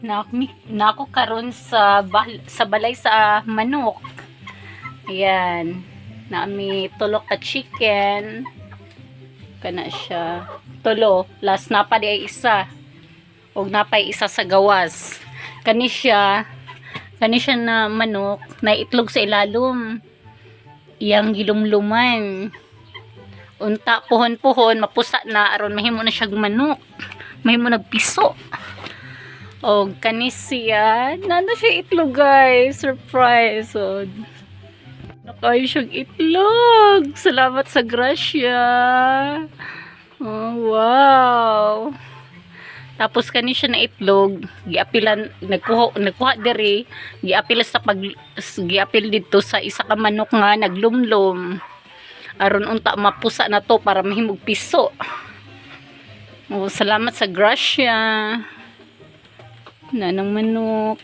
Na, na ako karon sa balay sa manok. Ayan. Nami tulo ka chicken. Kana siya. Tulo. Last na pa di ay isa. Og napay isa sa gawas. Kani siya na manok na itlog sa ilalom. Iyang gilumluman. Unta puhon-puhon mapusa na aron mahimo na siyang manok. Mahimo nagpiso. Og kani siya, nano siya itlog, guys. Surprise. Oh. Nakayo siyang itlog. Salamat sa grasya. Oh, wow. Tapos kani siya na itlog, giapilan, nagkuha diri, giapil sa pag giapil dito sa isa ka manok nga naglumlum. Aron unta mapusa na to para mahimog piso. Oh, salamat sa grasya. Na ng manok.